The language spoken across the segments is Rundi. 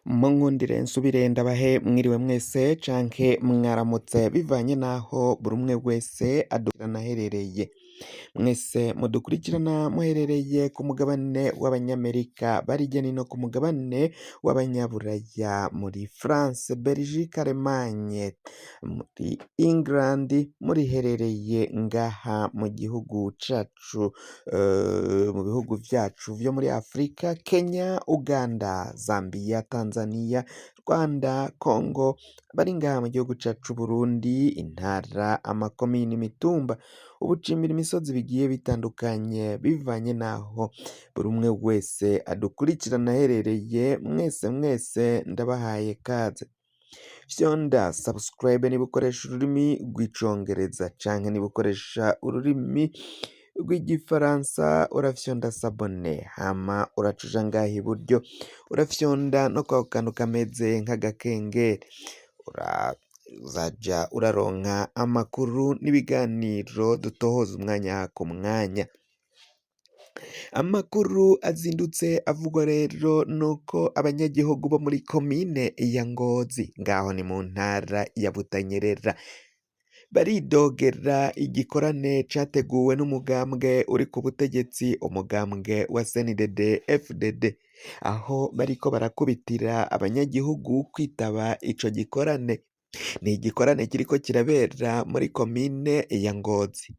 Munkundire nsubire ndabahe mwiriwe mwese canke mwaramutse bivanye n'aho buri umwe wese adukurikirana aherereye. Mwese mudukurikirana muherereye ku mugabane w'Abanyamerika, bari hirya no hino ku mugabane w'Abanyaburaya, muri France, Belgique, Allemagne, muri England, muriherereye ngaha mu gihugu cacu, mu bihugu vyacu vyo muri Afrika, Kenya, Uganda, Zambia, Tanzania, Rwanda, Congo, bari ngaha mu gihugu cacu c'Uburundi, intara, amakomine, imitumba, ubucimbira imisozi bigiye bitandukanye bivanye n'aho buri umwe wese adukurikirana aherereye, mwese mwese ndabahaye kaze. Fyonda subscribe niba ukoresha ururimi rw'Icongereza canke niba ukoresha ururimi rw'Igifaransa urafyonda s'abonner, hama uraca uja ngaha iburyo urafyonda no kwako kantu kameze nk'agakengeri, urazaja uraronka amakuru n'ibiganiro dutohoza umwanya ku mwanya. Amakuru azindutse avugwa rero nuko abanyagihugu bo muri komine ya Ngozi, ngaho ni mu ntara ya Butanyerera, baridogera igikorane categuwe n'umugambwe uri ku butegetsi, umugambwe wa CNDD FDD, aho bariko barakubitira abanyagihugu kwitaba ico gikorane. Ni igikorane kiriko kirabera muri komine ya Ngozi,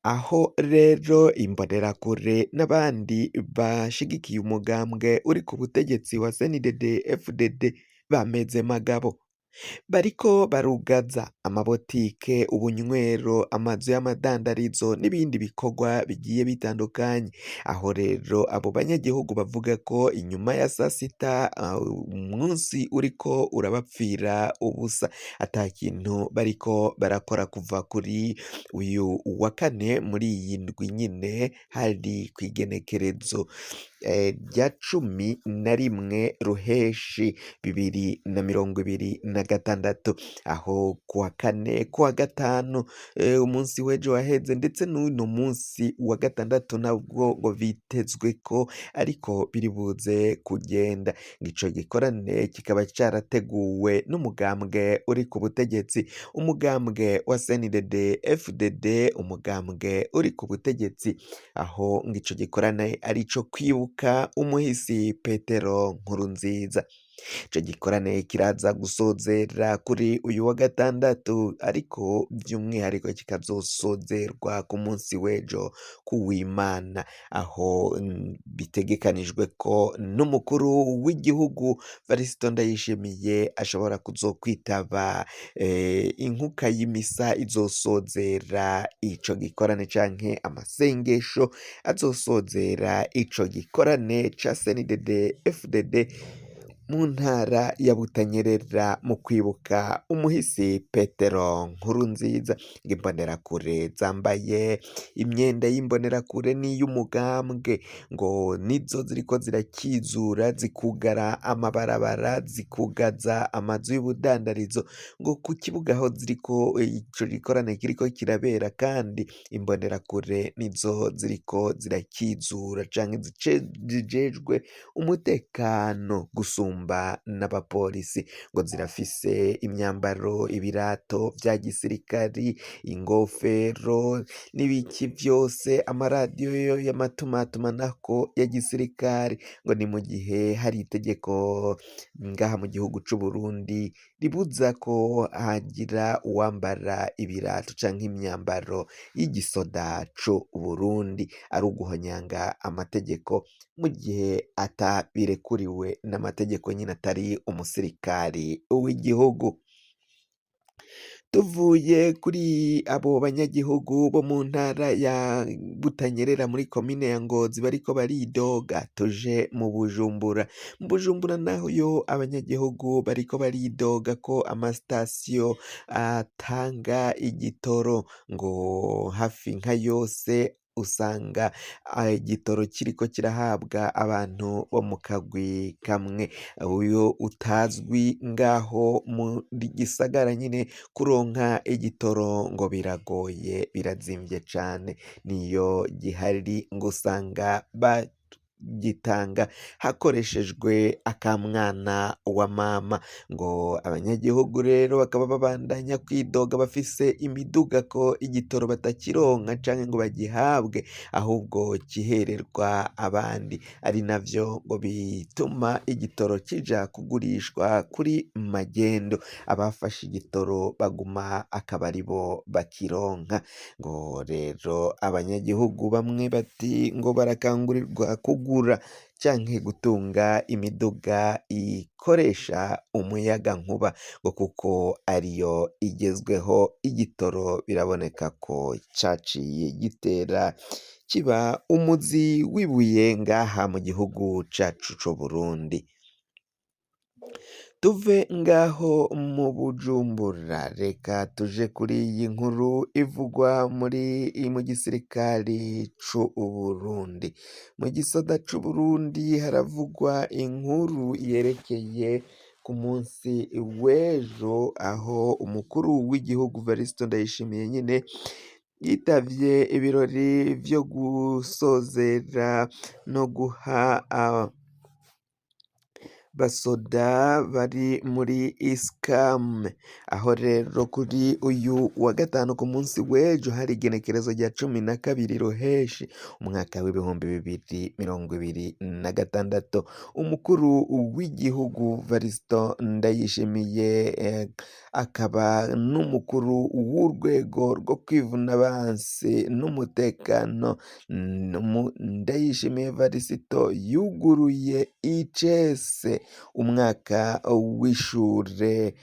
aho rero imbonerakure n'abandi bashigikiye umugambwe uri ku butegetsi wa CNDD FDD bameze magabo, bariko barugaza amabotike, ubunywero, amazu y'amadandarizo n'ibindi bikorwa bigiye bitandukanye. Aho rero abo banyagihugu bavuga ko inyuma ya sasita umunsi uriko urabapfira ubusa, ata kintu bariko barakora kuva kuri uyu wa kane muri iyi ndwi nyene, hari kw'igenekerezo rya 11 Ruheshi 2026, aho kuwa kane, kuwa gatanu, umunsi w'ejo waheze ndetse n'uno munsi wa gatandatu nabwo ngo bitezwe ko ariko biri buze kugenda. Ico gikorane kikaba carateguwe n'umugambwe uri ku butegetsi, umugambwe wa CNDD FDD, umugambwe uri ku butegetsi, aho ngo ico gikorane ari ico kwibuka umuhisi Petero Nkurunziza. Ico gikorane kiraza gusozera kuri uyu wa gatandatu, ariko vy'umwihariko kikazosozerwa ku munsi w'ejo kuw'Imana, aho bitegekanijwe ko n'umukuru w'igihugu Varisito Ndayishimiye ashobora kuzokwitaba inkuka y'imisa izosozera ico gikorane canke amasengesho azosozera ico gikorane ca CNDD FDD mu ntara ya Butanyerera mu kwibuka umuhisi Petero Nkurunziza. Ngo imbonerakure zambaye imyenda y'imbonerakure n'iy'umugambwe ngo nizo ziriko zirakizura, zikugara amabarabara, zikugaza amazu y'ubudandarizo, ngo ku kibuga aho ziriko ico gikorane kiriko kirabera, kandi imbonerakure nizo ziriko zirakizura canke zijejwe umutekano gusumba n'abapolisi, ngo zirafise imyambaro, ibirato vya gisirikari, ingofero n'ibiki vyose, amaradiyo y'amatumatumanako ya gisirikari, ngo ni mu gihe hari itegeko ngaha mu gihugu c'Uburundi ribuza ko hagira uwambara ibirato canke imyambaro y'igisoda c'Uburundi, ari uguhonyanga amategeko mu gihe atabirekuriwe n'amategeko nyine atari umusirikari w'igihugu. Tuvuye kuri abo banyagihugu bo mu ntara ya Butanyerera muri komine ya Ngozi bariko baridoga, tuje mu Bujumbura. Mu Bujumbura naho yo abanyagihugu bariko baridoga ko amasitasiyo atanga igitoro ngo hafi nka yose usanga igitoro kiriko kirahabwa abantu bo mu kagwi kamwe, uyo utazwi ngaho muri gisagara nyine kuronka igitoro ngo biragoye, birazimvye cane, niyo gihari ngo usanga kugitanga hakoreshejwe akamwana wa mama. Ngo abanyagihugu rero bakaba babandanya kwidoga bafise imiduga ko igitoro batakironka canke ngo bagihabwe, ahubwo kihererwa abandi, ari navyo ngo bituma igitoro kija kugurishwa kuri magendu, abafashe igitoro baguma akaba aribo bakironka. Ngo rero abanyagihugu bamwe bati ngo barakangurirwa kugura canke gutunga imiduga ikoresha umuyagankuba, ngo kuko ariyo igezweho. Igitoro biraboneka ko caciye gitera kiba umuzi w'ibuye ngaha mu gihugu cacu c'Uburundi. Tuve ngaho mu Bujumbura, reka tuje kuri iyi nkuru ivugwa muri mu gisirikari c'Uburundi. Mu gisoda c'Uburundi haravugwa inkuru yerekeye ku munsi w'ejo, aho umukuru w'igihugu Varisito Ndayishimiye nyine yitavye ibirori vyo gusozera no guha basoda bari muri ISCAM. Aho rero kuri uyu wa gatanu, ku munsi w'ejo, hari igenekerezo rya 12 Ruheshi umwaka w'2026, umukuru w'igihugu Varisito Ndayishimiye akaba n'umukuru w'urwego rwo kwivuna abansi n'umutekano, Ndayishimiye Varisito yuguruye icese umwaka w'ishure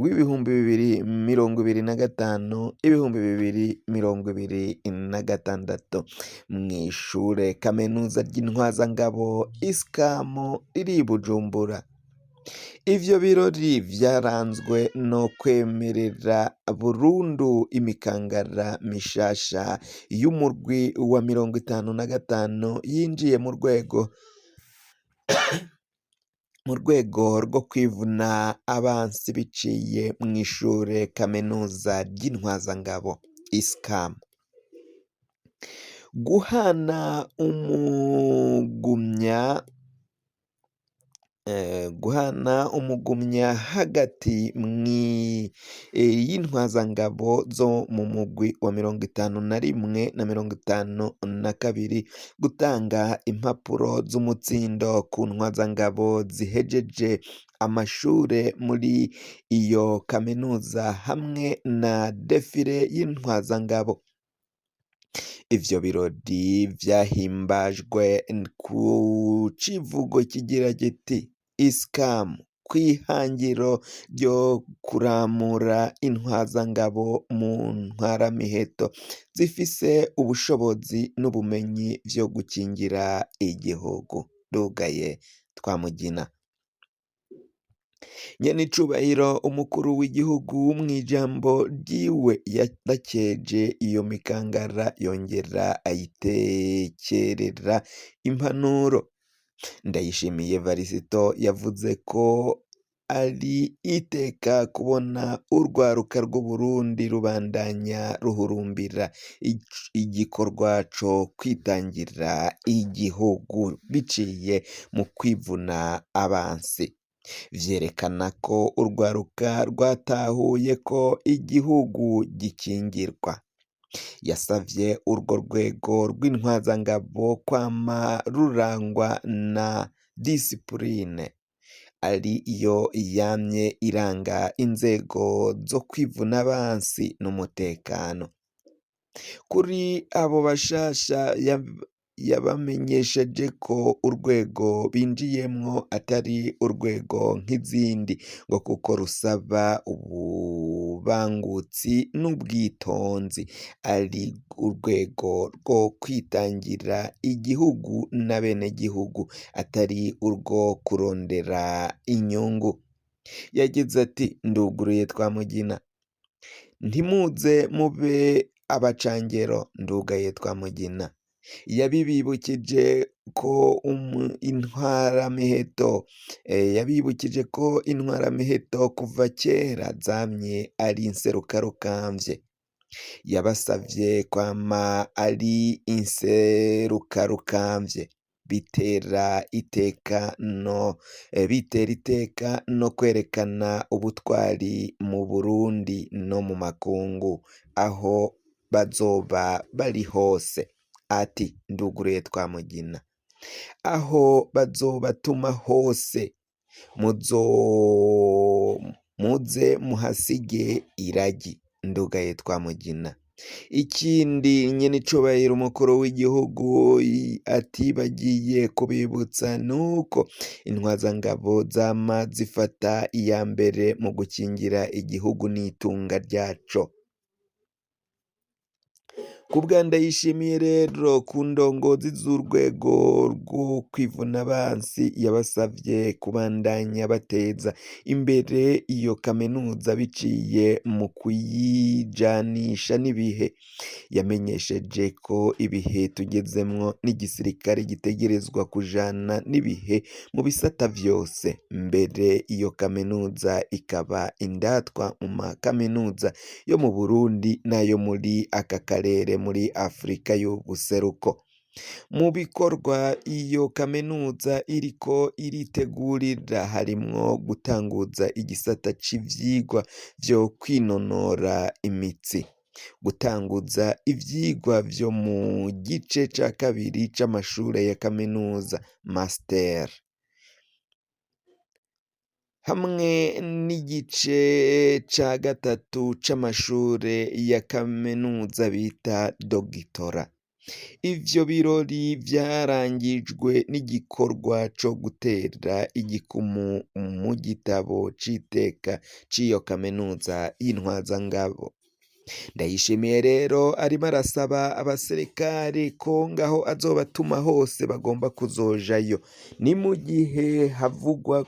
w'2025 2026 mw'ishure kaminuza ry'intwazangabo ISCAM riri i Bujumbura. Ivyo birori vyaranzwe no kwemerera burundu imikangara mishasha y'umurwi wa 55 yinjiye mu rwego rwo kwivuna abansi biciye mw'ishure kaminuza ry'intwazangabo ISCAM. Guhana umugumya hagati y'intwazangabo zo mu mugwi wa 51 na 52, gutanga impapuro z'umutsindo ku ntwazangabo zihejeje amashure muri iyo kaminuza, hamwe na défilé y'intwazangabo. Ivyo birori vyahimbajwe ku civugo kigira giti: "ISCAM kw'ihangiro ryo kuramura intwazangabo mu ntwaramiheto zifise ubushobozi n'ubumenyi vyo gukingira igihugu." Ndugaye Twamugina. Nyenicubahiro umukuru w'igihugu mw'ijambo ryiwe yarakeje iyo mikangara, yongera ayitekerera impanuro. Ndayishimiye Varisito yavuze ko ari iteka kubona urwaruka rw'Uburundi rubandanya ruhurumbira igikorwa co kwitangira igihugu biciye mu kwivuna abansi. Vyerekana ko urwaruka rwatahuye ko igihugu gikingirwa. Yasavye urwo rwego rw'intwazangabo kwama rurangwa na discipline, ari yo yamye iranga inzego zo kwivuna abansi n'umutekano. Kuri abo bashasha, yabamenyesheje ko urwego binjiyemwo atari urwego nk'izindi, ngo kuko rusaba ububangutsi n'ubwitonzi, ari urwego rwo kwitangira igihugu n'abenegihugu, atari urwo kurondera inyungu. Yagize ati: "Nduguruye Twamugina, ntimuze mube abacangero, ndugaye Twamugina." Yabibukije ko intwaramiheto kuva kera zamye ari inserukarukamvye. Yabasavye kwama ari inserukarukamvye. bitera iteka no bitera iteka no kwerekana ubutwari mu Burundi no mu makungu aho bazoba bari hose. Ati nduguruye Twamugina, aho bazobatuma hose muzo muze muhasige iragi, ndugaye Twamugina. Ikindi nyenicubahiro umukuru w'igihugu ati bagiye kubibutsa nuko intwazangabo zama zifata iya mbere mu gukingira igihugu n'itunga ryaco. Kubwa Ndayishimiye rero ku ndongozi z'urwego rwo kwivuna abansi yabasavye kubandanya bateza imbere iyo kaminuza biciye mu kuyijanisha n'ibihe. Yamenyesheje ko ibihe tugezemwo n'igisirikare gitegerezwa kujana n'ibihe mu bisata vyose, mbere iyo kaminuza ikaba indatwa mu makaminuza yo mu Burundi n'ayo muri aka karere muri Afrika y'ubuseruko. Mu bikorwa iyo kaminuza iriko iritegurira harimwo gutanguza igisata c'ivyigwa vyo kwinonora imitsi, gutanguza ivyigwa vyo mu gice ca kabiri c'amashure ya kaminuza master, hamwe n'igice ca gatatu c'amashure ya kaminuza bita dogitora. Ivyo birori vyarangijwe n'igikorwa co gutera igikumu mu gitabo c'iteka c'iyo kaminuza y'intwazangabo. Ndayishimiye rero arimo arasaba abasirikare ko ngaho azobatuma hose bagomba kuzojayo. Ni mu gihe havugwa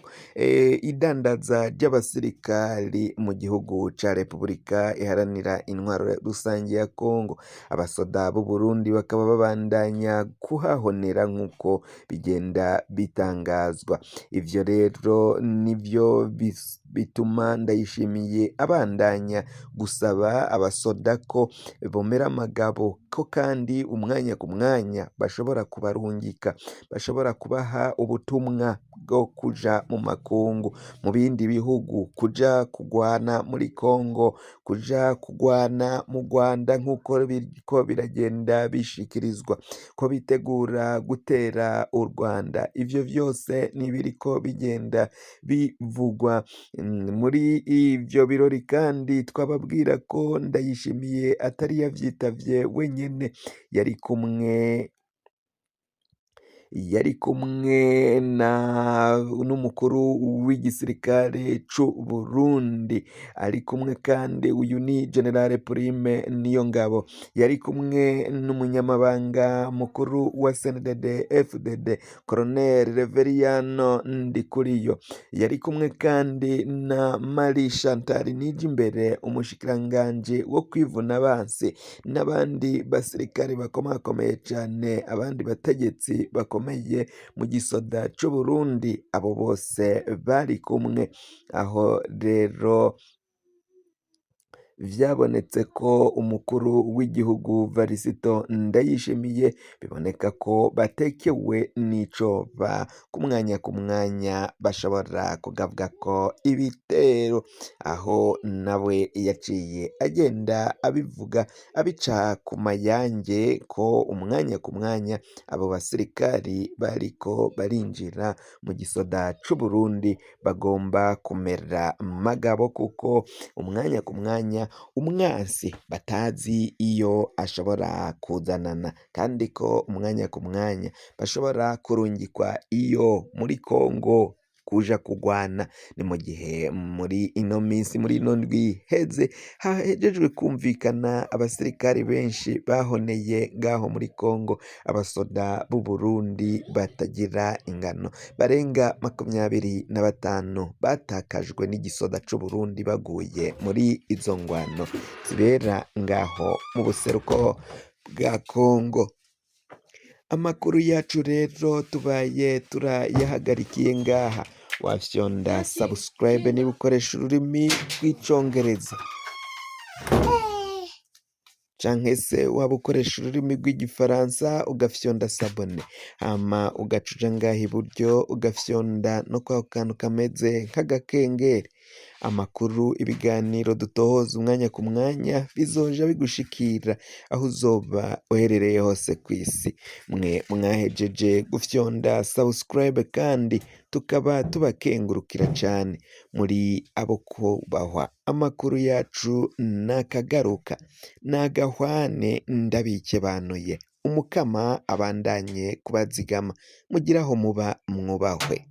idandaza ry'abasirikari mu gihugu ca Repubulika Iharanira Intwaro Rusange ya Kongo. Abasoda b'u Burundi bakaba babandanya kuhahonera nk'uko bigenda bitangazwa. Ivyo rero nivyo bituma Ndayishimiye abandanya gusaba abasoda ko bomera amagabo, ko kandi umwanya ku mwanya bashobora kubarungika, bashobora kubaha ubutumwa bwo kuja mu makungu, mu bindi bihugu, kuja kugwana muri Kongo, kuja kugwana mu Rwanda nk'uko biriko biragenda bishikirizwa ko bitegura gutera u Rwanda. Ivyo vyose nibiriko bigenda bivugwa muri ivyo birori. Kandi twababwira ko Ndayishimiye atari yavyitavye wenyene, yari kumwe na n'umukuru w'igisirikare c'u Burundi, ari kumwe kandi uyu ni General Prime Niyongabo, yari kumwe n'umunyamabanga mukuru wa CNDD FDD Colonel Reveriyano Ndikuriyo, yari kumwe kandi na Marie Chantal Nijimbere, umushikiranganji wo kwivuna abansi, n'abandi basirikare bakomakomeye cane, abandi bategetsi bakomeye mu gisoda c'u Burundi, abo bose bari kumwe. Aho rero vyabonetse ko umukuru w'igihugu Varisito Ndayishimiye biboneka ko batekewe n'icoba ku mwanya ku mwanya bashobora kugabwa ko ibitero, aho nawe yaciye agenda abivuga abica ku mayange ko umwanya ku mwanya abo basirikari bariko barinjira mu gisoda c'u Burundi bagomba kumera magabo, kuko umwanya ku mwanya umwansi batazi iyo ashobora kuzanana, kandi ko umwanya ku mwanya bashobora kurungikwa iyo muri Kongo kuja kugwana. Ni mu gihe muri ino minsi, muri ino ndwi iheze, hahejejwe kumvikana abasirikari benshi bahoneye ngaho muri Kongo, abasoda b'u Burundi batagira ingano barenga 25 batakajwe n'igisoda c'u Burundi baguye muri izo ngwano zibera ngaho mu buseruko bwa Kongo. Amakuru yacu rero tubaye turayahagarikiye ngaha. Wafyonda subscribe niba ukoresha ururimi rw'icongereza. Canke se waba ukoresha ururimi rw'igifaransa ugafyonda s'abonner, hama ugaca uja ngaha iburyo ugafyonda no kwako kantu kameze nk'agakengeri. Amakuru, ibiganiro dutohoza umwanya ku mwanya bizoja bigushikira aho uzoba uherereye hose kw'isi. Mwe mwahejeje gufyonda subscribe kandi tukaba tubakengurukira cane, muri abo kubahwa. Amakuru yacu nakagaruka, nagahwane, ndabikebanuye. Umukama abandanye kubazigama, mugire aho muba mwubahwe.